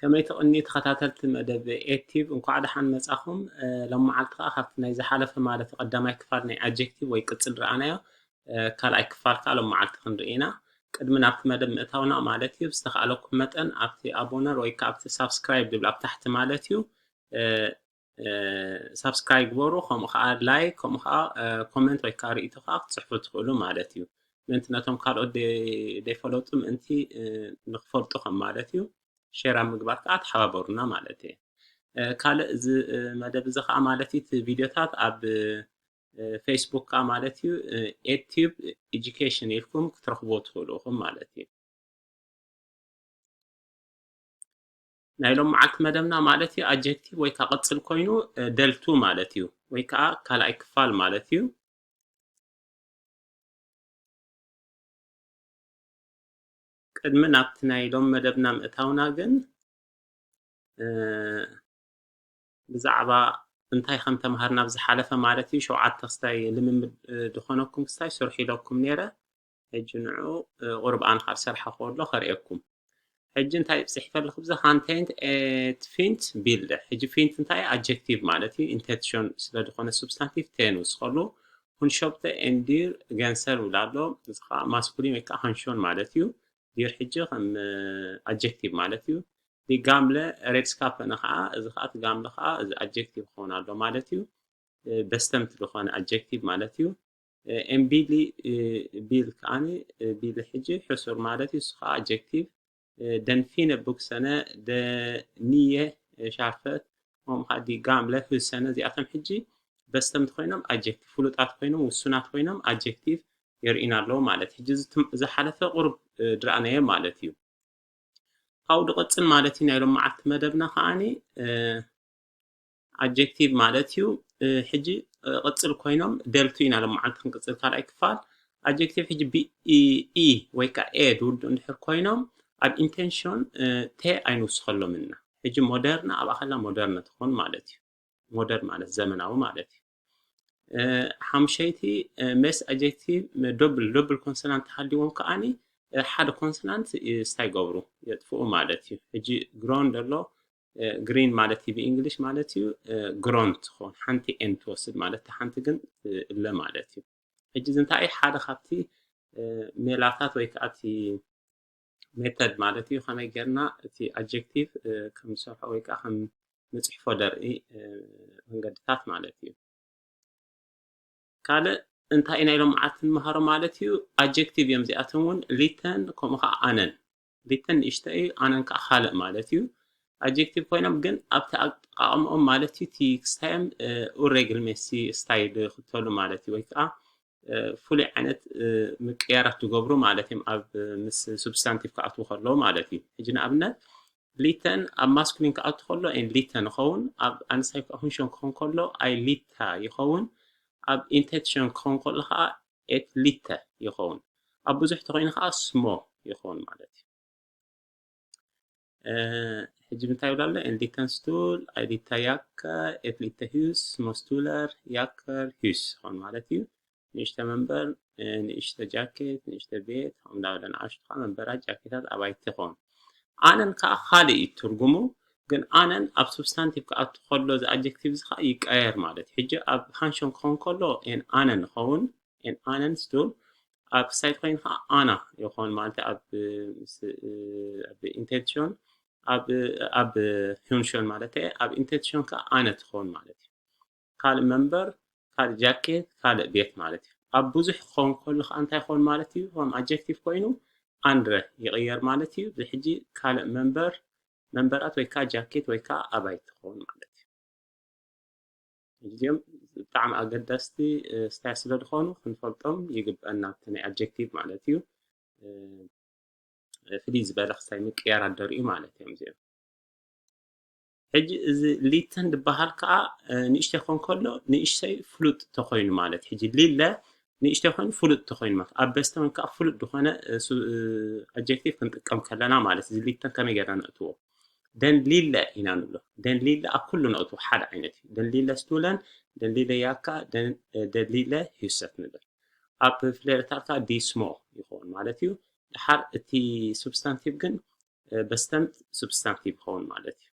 ከመይ ትቕኒ ተኸታተልቲ መደብ ኤቲብ፣ እንኳዕ ደሓን መጻኹም። እ፣ ሎም መዓልቲ ከኣ ካብቲ ናይ ዝሓለፈ ማለት ቀዳማይ ክፋል ናይ ኣጀክቲቭ ወይ ቅጽል ረኣናዮ፣ እ፣ ካልኣይ ክፋል ከኣ ሎም መዓልቲ ክንርኢ ኢና። ቅድሚ ናብቲ መደብ ምእታውና ማለት እዩ፣ ብዝተኻእለኩም መጠን ኣብቲ ኣቦነር ወይ ከኣ ኣብቲ ሳብስክራይብ ዝብል ኣብ ታሕቲ ማለት እዩ፣ እ፣ እ፣ ሳብስክራይብ ግበሩ፣ ከምኡ ከኣ ላይክ፣ ከምኡ ከኣ፣ እ፣ ኮመንት ወይ ከኣ ርእይቶ ከኣ ክትጽሕፉ ትኽእሉ ማለት እዩ። ምእንቲ ነቶም ካልኦት ደይ-፣ ደይፈለጡ ምእንቲ፣ እ፣ ንኽፈልጡ ከም ማለት እዩ። ሼር ኣብ ምግባር ከኣ ተሓባበሩና ማለት እየ። እ፣ ካልእ እዚ፣ እ፣ መደብ እዚ ከኣ ማለት እዩ፣ እቲ ቪድዮታት ኣብ፣ እ፣ ፌስቡክ ከኣ ማለት እዩ፣ እ፣ ኤቲዩብ ኤጁኬሽን ኢልኩም ክትረኽብዎ ትኽእሉ ኢኹም ማለት እዩ። ናይ ሎም መዓልቲ መደብና ማለት እዩ፣ ኣጀክቲቭ ወይ ከኣ ቅጽል ኮይኑ፣ እ፣ ደልቱ ማለት እዩ፣ ወይ ከኣ ካልኣይ ክፋል ማለት እዩ። ቅድሚ ናብቲ ናይ ሎም መደብና ምእታውና ግን፣ እ፣ ብዛዕባ እንታይ ከም ተምሃርና ኣብ ዝሓለፈ ማለት እዩ፣ ሸውዓተ ክስታይ ልምምድ፣ እ፣ ድኾነኩም ክስታይ ስርሑ ኢለኩም ነይረ። ሕጂ ንዑ፣ እ፣ ቁርብ ኣነ ካብ ዝሰርሓ ከሎ ከርእየኩም። ሕጂ እንታይ ጽሒፈ ኣለኹ? ብዚ content et fint bilde። ሕጂ ፊንት እንታይ? ኣጀክቲቭ ማለት እዩ። ኢንቴንሽን ስለ ዝኾነ ሱብስታንቲቭ ቴ ንውስኸሉ። Hun kjøpte en dyr genser ይብል ኣሎ። እዚ ኸኣ ማስኩሊን ወይ ከኣ ሃንሾን ማለት እዩ። ዲር ሕጂ ከም፣ እ፣ ኣጀክቲቭ ማለት እዩ። ዲ ጋምለ ሬድስካፐነ ኸኣ፣ እዚ ኸኣ እቲ ጋምለ ኸኣ እዚ ኣጀክቲቭ ክኸውን ኣሎ ማለት እዩ። እ፣ በስተምቲ ዝኾነ ኣጀክቲቭ ማለት እዩ። እ፣ ኤምቢሊ፣ እ፣ ቢል ከኣኒ፣ እ፣ ቢል ሕጂ ሕሱር ማለት እዩ። እሱ ኸኣ ኣጀክቲቭ። እ፣ ደንፊነ ቡክሰነ፣ ደንየ፣ እ፣ ሻርፈት፣ ከምኡ ኸኣ ዲ ጋምለ ሁሰነ፣ እዚኣቶም ሕጂ በስተምቲ ኮይኖም ኣጀክቲቭ፣ ፍሉጣት ኮይኖም፣ ውሱናት ኮይኖም ኣጀክቲቭ የርእዩና ኣለዉ ማለት። ሕጂ እዚ ትም-፣ ዝሓለፈ ቁሩብ፣ እ፣ ድረኣናዮ ማለት እዩ። ካብኡ ድቕጽል ማለት እዩ ናይ ሎም መዓልቲ መደብና ከኣኒ፣ እ፣ ኣጀክቲቭ ማለት እዩ። እ፣ ሕጂ፣ እ፣ ቅጽል ኮይኖም ደልቱ ኢና ሎም መዓልቲ ክንቅጽል ካልኣይ ክፋል። ኣጀክቲቭ ሕጂ ቢ-፣ ኢ፣ ኢ ወይ ከኣ ኤ ድውልዱ እንድሕር ኮይኖም ኣብ ኢንቴንሽን፣ እ፣ ቴ ኣይንውስኸሎምን ኢና። ሕጂ ሞደርና ኣብኣ ከላ ሞደርነ ትኾን ማለት እዩ። ሞደርን ማለት ዘመናዊ ማለት እዩ። እ፣ ሓሙሸይቲ፣ እ፣ ሜስ ኣጀክቲቭ ዶብል፣ ዶብል ኮንሶናንት ተሃልይዎም ከኣኒ፣ እ፣ ሓደ ኮንሶናንት፣ እ፣ ስታይ ገብሩ፣ የጥፍኡ ማለት እዩ። ሕጂ ግሮን ዘሎ፣ እ፣ ግሪን ማለት እዩ ብእንግሊሽ ማለት እዩ፣ እ፣ ግሮን ትኾን፣ ሓንቲ ኤን ትወስድ ማለት፣ እታ ሓንቲ ግን፣ እ፣ እለ ማለት እዩ። ሕጂ እዚ እንታይ ሓደ ካብቲ፣ እ፣ ሜላታት ወይ ከኣ እቲ ሜተድ ማለት እዩ፣ ከመይ ጌርና እቲ ኣጀክቲቭ፣ እ፣ ከም ንሰርሖ ወይ ከኣ ከም ንጽሕፎ ደርኢ፣ እ፣ መንገድታት ማለት እዩ። ካልእ እንታይ ኢና ኢሎም መዓልቲ ንመሃሮ ማለት እዩ? ኣጀክቲቭ እዮም እዚኣቶም እውን፣ ሊተን ከምኡ ከኣ ኣነን። ሊተን ንእሽቶ እዩ፣ ኣነን ከኣ ካልእ ማለት እዩ። ኣጀክቲቭ ኮይኖም ግን ኣብቲ ኣጠቃቕምኦም ማለት እዩ፣ እቲ ክስታዮም፣ እ፣ ኡሬግልሜሲ ስታይል ይኽተሉ ማለት እዩ፣ ወይ ከኣ፣ እ፣ ፍሉይ ዓይነት፣ እ፣ ምቅያራት ዝገብሩ ማለት እዮም፣ ኣብ፣ እ፣ ምስ ሱብስታንቲቭ ክኣትዉ ከለዉ ማለት እዩ። ሕጂ ንኣብነት ሊተን ኣብ ማስኩሊን ክኣቱ ከሎ ኤን ሊተን ይኸውን፣ ኣብ ኣንስታይ ከኣ ሁንሾን ክኸውን ከሎ ኣይ ሊታ ይኸውን፣ ኣብ ኢንቴንሽን ክኸውን ከሎ ከኣ ኤት ሊተ ይኸውን። ኣብ ብዙሕ ተኾይኑ ከኣ ስሞ ይኸውን ማለት እዩ። እ፣ ሕጂ እንታይ ይብል ኣሎ? En liten stol, en liten jakke, et lite hus, små stoler, jakker, hus ይኸውን ማለት እዩ። ንእሽተ መንበር፣ እ፣ ንእሽተ ጃኬት፣ ንእሽተ ቤት፣ ከምኡ እንዳበለ ንኣሽቱ ከዓ መንበራት፣ ጃኬታት፣ ኣባይቲ ይኸውን። ኣነን ከዓ ካልእ እዩ ትርጉሙ፣ ግን ኣነን ኣብ ሱብስታንቲቭ ክኣቱ ከሎ እዚ ኣጀክቲቭ እዚ ከዓ ይቀየር ማለት እዩ። ሕጂ ኣብ ሃንሾን ክኸውን ከሎ ኤን ኣነን ይኸውን፣ ኤን ኣነን ስቱል፣ ኣብ ክስታይ ኮይኑ ከዓ ኣና ይኸውን ማለት እዩ። ኣብ፣ ምስ፣ ኣብ ኢንቴንሽን፣ ኣብ፣ ኣብ ሁንሾን ማለት እዩ። ኣብ ኢንቴንሽን ከዓ ኣነ ትኸውን ማለት እዩ። ካልእ መንበር፣ ካልእ ጃኬት፣ ካልእ ቤት ማለት እዩ። ኣብ ብዙሕ ክኸውን ከሎ ከዓ እንታይ ይኸውን ማለት እዩ? ከም ኣጀክቲቭ ኮይኑ ኣንድረ ይቕየር ማለት እዩ። እዚ ሕጂ ካልእ መንበር፣ መንበራት ወይ ከዓ ጃኬት ወይ ከዓ ኣባይቲ ክኸውን ማለት እዩ። እዚኦም ብጣዕሚ ኣገደስቲ፣ እ፣ ስታይ ስለ ዝኾኑ ክንፈልጦም ይግበአና፣ ኣብቲ ናይ ኣጀክቲቭ ማለት እዩ። እ፣ ፍልይ ዝበለ ክስታይ ምቅያራት ዘርእዩ ማለት እዮም እዚኦም። ሕጂ እዚ ሊተን ዝበሃል ከዓ፣ እ፣ ንእሽተይ ክኾን ከሎ ንእሽተይ ፍሉጥ ተኾይኑ ማለት እዩ። ሕጂ ሊለ ንእሽተይ ኮይኑ ፍሉጥ ተኾይኑ ማለት ኣብ በስተመን ከዓ ፍሉጥ ዝኾነ፣ እ፣ ሱ-፣ እ፣ ኣጀክቲቭ ክንጥቀም ከለና ማለት እዩ። እዚ ሊተን ከመይ ጌርና ነእትዎ? ደን ሊለ ኢና ንብሎ። ደን ሊለ ኣብ ኩሉ ነእትዎ ሓደ ዓይነት እዩ። ደን ሊለ ስቱለን፣ ደን ሊለ ያካ፣ ደን፣ እ፣ ደን ሊለ ሂውሰት ንብል። ኣብ ፍሌርታል ከዓ ዲስሞ ይኸውን ማለት እዩ። ድሓር እቲ ሱብስታንቲቭ ግን በስተምት ሱብስታንቲቭ ይኸውን ማለት እዩ።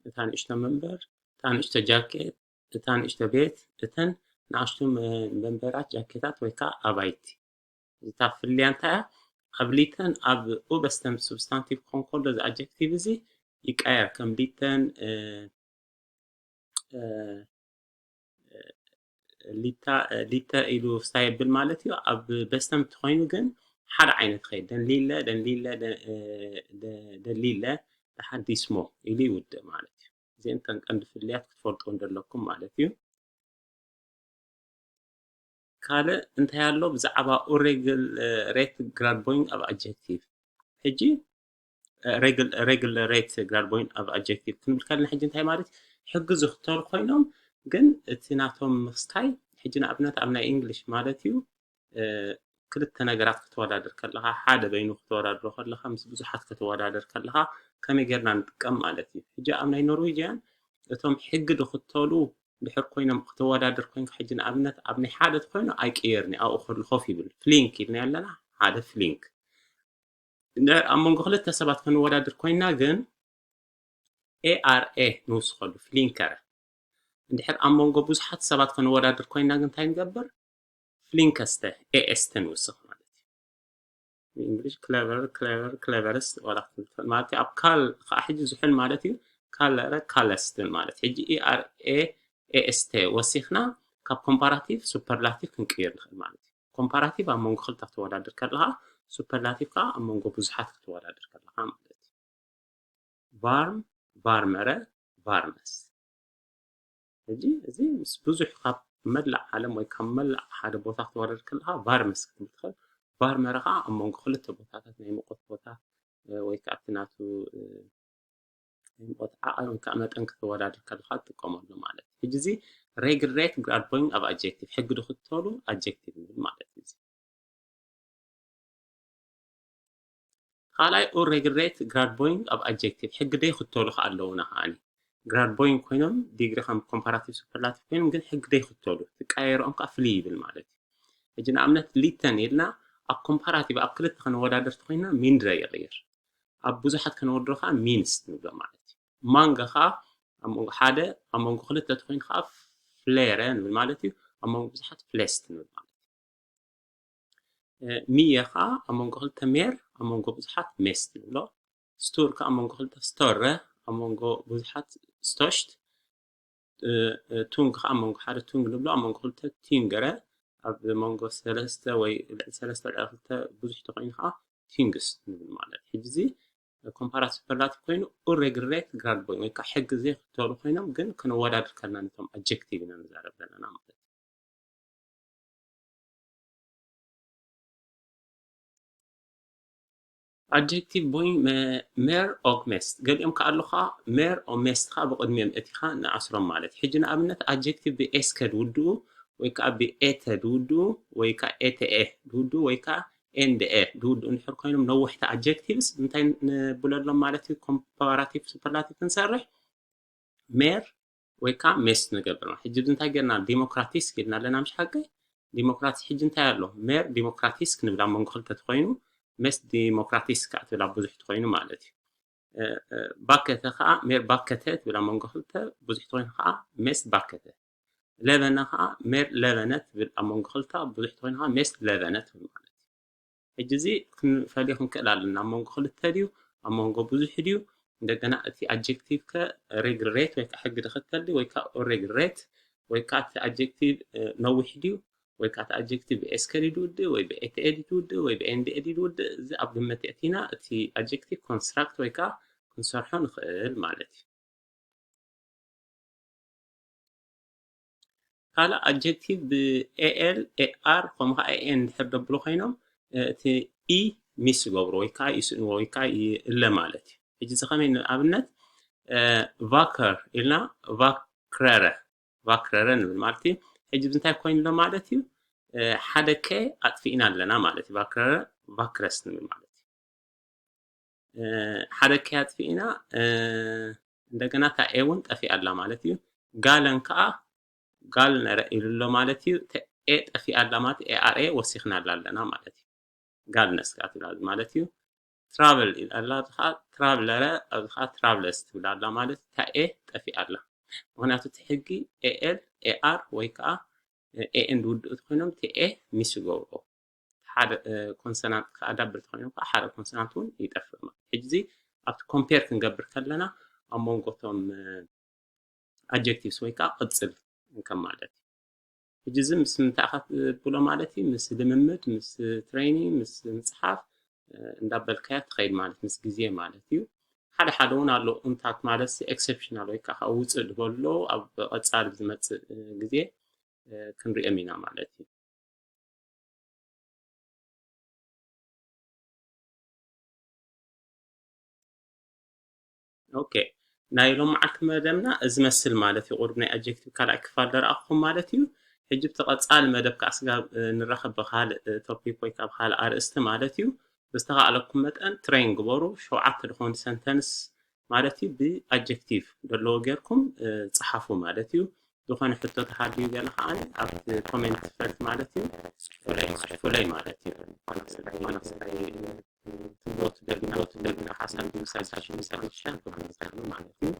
እታ ንእሽቶ መንበር፣ እታ ንእሽቶ ጃኬት፣ እታ ንእሽቶ ቤት፣ እተን ንኣሽቱ መንበራት ጃኬታት ወይ ከዓ ኣባይቲ። እታ ፍልያ እንታይ እያ? ኣብ ሊተን ኣብ ኡበስተም ሱብስታንቲቭ ክኾን ከሎ እዚ ኣጀክቲቭ እዚ ይቀየር። ከም ሊተን ሊተ ኢሉ ስታይ የብል ማለት እዩ። ኣብ በስተም እንተኾይኑ ግን ሓደ ዓይነት ይኸይድ። ደንሊለ ደንሊለ ደንሊለ ደሓር ዲስሞ ኢሉ ይውድእ ማለት እዩ። እዚአን እተን ቀንዲ ፍልያት ክትፈልጡ እንደለኩም ማለት እዩ። ካልእ እንታይ ኣሎ ብዛዕባ ኡሬግል ሬት ግራድ ቦይንግ ኣብ ኣጀክቲቭ? ሕጂ ሬግል ሬት ግራድ ቦይንግ ኣብ ኣጀክቲቭ ክንብል ከለና ሕጂ እንታይ ማለት ሕጊ ዝኽተሉ ኮይኖም ግን እቲ ናቶም ምኽስታይ ሕጂ ንኣብነት ኣብ ናይ እንግሊሽ ማለት እዩ። ክልተ ነገራት ክትወዳደር ከለኻ ሓደ በይኑ ክትወዳድሮ ከለኻ ምስ ብዙሓት ክትወዳደር ከለኻ ከመይ ጌርና ንጥቀም ማለት እዩ። ሕጂ ኣብ ናይ ኖርዌጅያን እቶም ሕጊ ዝኽተሉ ድሕር ኮይኖም ክትወዳደር ኮይንካ ሕጂ ንኣብነት ኣብ ናይ ሓደ ተኮይኑ ኣይቅየርን ኣብኡ ከሉ ኮፍ ይብል ፍሊንክ ኢልና ኣለና ሓደ ፍሊንክ። ኣብ መንጎ ክልተ ሰባት ክንወዳደር ኮይና ግን ኤኣርኤ ንውስኸሉ ፍሊንከረ። እንድሕር ኣብ መንጎ ብዙሓት ሰባት ክንወዳደር ኮይና ግን እንታይ ንገብር? ፍሊንከስተ ኤኤስተ ንውስኽ ማለት እዩ። እንግሊሽ ክለቨር ክለቨር ክለቨርስ ዋላ ክትብል ትኽእል ማለት እዩ። ኣብ ካል ከዓ ሕጂ ዝሑል ማለት እዩ። ካለረ ካለስትን ማለት ሕጂ ኢኣርኤ ኤኤስተ ወሲኽና ካብ ኮምፓራቲቭ ሱፐርላቲቭ ክንቅይር ንኽእል ማለት እዩ። ኮምፓራቲቭ ኣብ መንጎ ክልተ ክትወዳደር ከለኻ ሱፐርላቲቭ ከዓ ኣብ መንጎ ብዙሓት ክትወዳደር ከለኻ ማለት እዩ። ቫርም ቫርመረ ቫርመስ። ሕጂ እዚ ምስ ብዙሕ ካብ መላእ ዓለም ወይ ካብ መላእ ሓደ ቦታ ክትወርድ ከለኻ ቫርመስ ክትብል ትኽእል። ቫርመረ ከዓ ኣብ መንጎ ክልተ ቦታታት ናይ ሙቐት ቦታ ወይ ከዓ እቲ ናቱ ናይ ሙቐት ዓቐን ወይ ከዓ መጠን ክትወዳድር ከለኻ ትጥቀመሉ ማለት እዩ። ሕጂ እዚ ሬግል ሬት ግራድ ቦይንግ ኣብ ኣጀክቲቭ ሕጊ ዝኽተሉ ኣጀክቲቭ ንብል ማለት እዩ። ካልኣይ ኡሬግል ሬት ግራድ ቦይንግ ኣብ ኣጀክቲቭ ሕጊ ደይ ክትተሉ ከኣለውና ከዓኒ ግራድ ቦይንግ ኮይኖም ዲግሪ ከም ኮምፓራቲቭ ሱፐርላቲቭ ኮይኖም ግን ሕጊ ደይ ክትተሉ ትቀያየሮም ከዓ ፍልይ ይብል ማለት እዩ። ሕጂ ንኣብነት ሊተን ኢልና ኣብ ኮምፓራቲቭ ኣብ ክልተ ከነወዳደር ተኮይና ሚንድረ ይቕይር ኣብ ብዙሓት ከነወድሮ ከዓ ሚንስት ንብሎ ማለት እዩ። ማንገ ከዓ ኣብ መንጎ ሓደ ኣብ መንጎ ክልተ ተኮይኑ ከዓ ፍሌረ ንብል ማለት እዩ። ኣብ መንጎ ብዙሓት ፍሌስት ንብል ማለት እዩ። ሚየ ከዓ ኣብ መንጎ ክልተ ሜር ኣብ መንጎ ብዙሓት ሜስት ንብሎ። ስቱር ከዓ ኣብ መንጎ ክልተ ስቶረ ኣብ መንጎ ብዙሓት ስቶሽት። ቱንግ ከዓ ኣብ መንጎ ሓደ ቱንግ ንብሎ ኣብ መንጎ ክልተ ቲንገረ ኣብ መንጎ ሰለስተ ወይ ልዕሊ ሰለስተ ልዕሊ ክልተ ብዙሕ ተኮይኑ ከዓ ቲንግስ ንብል ማለት ሕጂ እዚ ኮምፓራቲቭ ሱፐርላቲቭ ኮይኑ ኡሬግል ሬት ግራድ ቦይንግ ወይ ከዓ ሕጊ ዘይክተሉ ኮይኖም ግን ክንወዳድር ከለና ነቶም ኣጀክቲቭ ኢና ንዛረብ ዘለና ማለት እዩ። ኣጀክቲቭ ቦይንግ ሜር ኦግ ሜስት ገሊኦም ከዓ ኣለኻ ሜር ኦ ሜስት ከዓ ብቅድሚኦም እቲኻ ንኣስሮም ማለት ሕጂ ንኣብነት ኣጀክቲቭ ብኤስከ ድውድኡ ወይ ከዓ ብኤተ ድውድኡ ወይ ከዓ ኤተኤ ድውድኡ ወይ ከዓ ኤንድኤ ድውድኡ እንድሕር ኮይኖም ነዋሕቲ ኣጀክቲቭስ እንታይ ንብለሎም ማለት እዩ ኮምፓራቲቭ ሱፐርላቲቭ ክንሰርሕ ሜር ወይ ከዓ ሜስት ንገብር ማለት ሕጂ እንታይ ጌርና ዲሞክራቲስክ ኢልና ኣለና ምሽ ሓቂ ዲሞክራቲስክ ሕጂ እንታይ ኣሎ ሜር ዲሞክራቲስክ ንብል ኣብ መንጎ ክልተ ተኮይኑ ሜስት ዲሞክራቲስክ ከዓ ትብል ኣብ ብዙሕ ተኮይኑ ማለት እዩ። ባከተ ከዓ ሜር ባከተ ትብል ኣብ መንጎ ክልተ ብዙሕ ተኮይኑ ከዓ ሜስት ባከተ ለበነ ከዓ ሜር ለበነ ትብል ኣብ መንጎ ክልተ ብዙሕ ተኮይኑ ከዓ ሜስት ለበነ ትብል ማለት እዩ። ሕጂ እዚ ክንፈልዮ ክንክእል ኣለና ኣብ መንጎ ክልተ ድዩ ኣብ መንጎ ብዙሕ ድዩ እንደገና እቲ ኣጀክቲቭ ከ ሬግል ሬት ወይ ከዓ ሕጊ ድኽተል ድዩ ወይ ከዓ ኦሬግል ሬት ወይ ከዓ እቲ ኣጀክቲቭ ነዊሕ ድዩ ወይ ከዓ እቲ ኣጀክቲቭ ብኤስከዲ ድውድእ ወይ ብኤትኤዲ ድውድእ ወይ ብኤንዲኤዲ ድውድእ እዚ ኣብ ግምት የእቲና እቲ ኣጀክቲቭ ኮንስትራክት ወይ ከዓ ክንሰርሖ ንኽእል ማለት እዩ። ካልእ ኣጀክቲቭ ብኤኤል ኤኣር ከምኡ ከዓ ኤኤን እንድሕር ደብሉ ኮይኖም እቲ ኢ ሚስ ይገብሩ ወይ ከዓ ይስእንዎ ወይ ከዓ ይእለ ማለት እዩ። ሕጂ እዚ ከመይ ንኣብነት ቫከር ኢልና ቫክረረ ቫክረረ ንብል ማለት እዩ። ሕጂ እንታይ ኮይኑ ኣሎ ማለት እዩ ሓደ ከ ኣጥፊእና ኣለና ማለት እዩ። ቫክረረ ቫክረስ ንብል ማለት እዩ። ሓደ ከ ኣጥፊእና እንደገና እታ ኤ እውን ጠፊኣ ኣላ ማለት እዩ። ጋለን ከዓ ጋል ነረ ኢሉ ኣሎ ማለት እዩ። ኤ ጠፊኣ ኣላ ማለት ኤኣርኤ ወሲኽና ኣላ ኣለና ማለት እዩ። ጋልነስ ከኣ ትብል ኣላ ማለት እዩ። ትራቨል ኣላ፣ ኣብዚ ከኣ ትራቭለረ፣ ኣብዚ ከኣ ትራቭለስ ትብል ኣላ ማለት እታ ኤ ጠፊኣ ኣላ። ምኽንያቱ እቲ ሕጊ ኤኤል ኤኣር ወይ ከኣ ኤኤን ዝውድኡ ተኮይኖም እቲ ኤ ሚስ ይገብርኦ። ሓደ ኮንሶናንት ከኣ ዳብል ተኮይኖም ከኣ ሓደ ኮንሶናንት እውን ይጠፍእ ማለት። ሕጂ እዚ ኣብቲ ኮምፔር ክንገብር ከለና ኣብ መንጎቶም ኣጀክቲቭስ ወይ ከዓ ቅጽል ከም ማለት እዩ። ሕጂ እዚ ምስ ምንታይ ኢኻ ትብሎ ማለት እዩ? ምስ ልምምድ፣ ምስ ትሬኒንግ፣ ምስ ምጽሓፍ እንዳበልካያ ትኸይድ ማለት፣ ምስ ግዜ ማለት እዩ። ሓደ ሓደ እውን ኣሎ ኡንታት ማለት ኤክሰፕሽናል ወይ ከዓ ውፅእ ዝበሎ ኣብ ቀጻሊ ዝመፅእ ግዜ ክንሪኦም ኢና ማለት እዩ። ኦኬ፣ ናይ ሎመዓልቲ መደብና እዚ መስል ማለት እዩ። ቁሩብ ናይ ኣጀክቲቭ ካልኣይ ክፋል ዘርኣኹም ማለት እዩ። ሕጂ ብቲ ቀጻሊ መደብ ከዓ ስጋብ ንራኸብ ብካልእ ቶፒክ ወይ ካብ ካልእ ኣርእስቲ ማለት እዩ። ብዝተኻእለኩም መጠን ትሬን ግበሩ። ሸውዓተ ዝኾኑ ሰንተንስ ማለት እዩ ብኣጀክቲቭ ዘለዎ ጌርኩም ጸሓፉ ማለት እዩ። ዝኾነ ሕቶ ተሃልዩ ገለ ከዓ ኣብቲ ኮሜንት ፈልት ማለት እዩ ጽሑፉለይ ማለት እዩ። ትብሎ ትደግሞ ትደግሞ ሓሳብ ምሳሌ ሻን ማለት እዩ።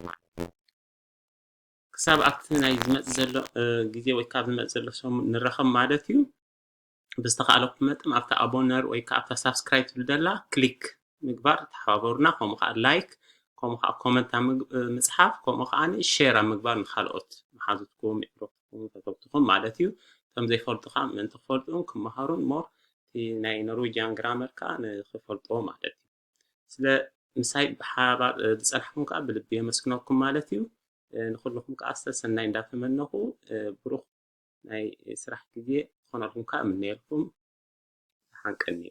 ክሳብ ኣብቲ ናይ ዝመጽእ ዘሎ ግዜ ወይ ካብ ዝመጽእ ዘሎ ሰሙን ንራኸብ ማለት እዩ። ብዝተኻእለኩም መጠን ኣብቲ ኣቦነር ወይ ከዓ ኣብታ ሳብስክራይብ ትብል ዘላ ክሊክ ምግባር ተሓባበሩና። ከምኡ ከዓ ላይክ፣ ከምኡ ከዓ ኮመንት ኣብ ምጽሓፍ፣ ከምኡ ከዓ ሼር ኣብ ምግባር ንካልኦት መሓዙትኩም፣ የዕሩኽትኩም፣ ፈተውትኹም ማለት እዩ። እቶም ዘይፈልጡ ከዓ ምእንቲ ክፈልጡን ክመሃሩን ሞር ናይ ኖርዌጅያን ግራመር ከዓ ንክፈልጥዎ ማለት እዩ። ስለ ምሳይ ብሓባር ዝጸናሕኩም ከዓ ብልቢ የመስግነኩም ማለት እዩ። ንኩልኩም ከዓ ሰሰናይ እንዳተመነኹ ብሩኽ ናይ ስራሕ ግዜ ክኾነልኩም ከዓ እምነየልኩም። ደሓን ቀንዩ።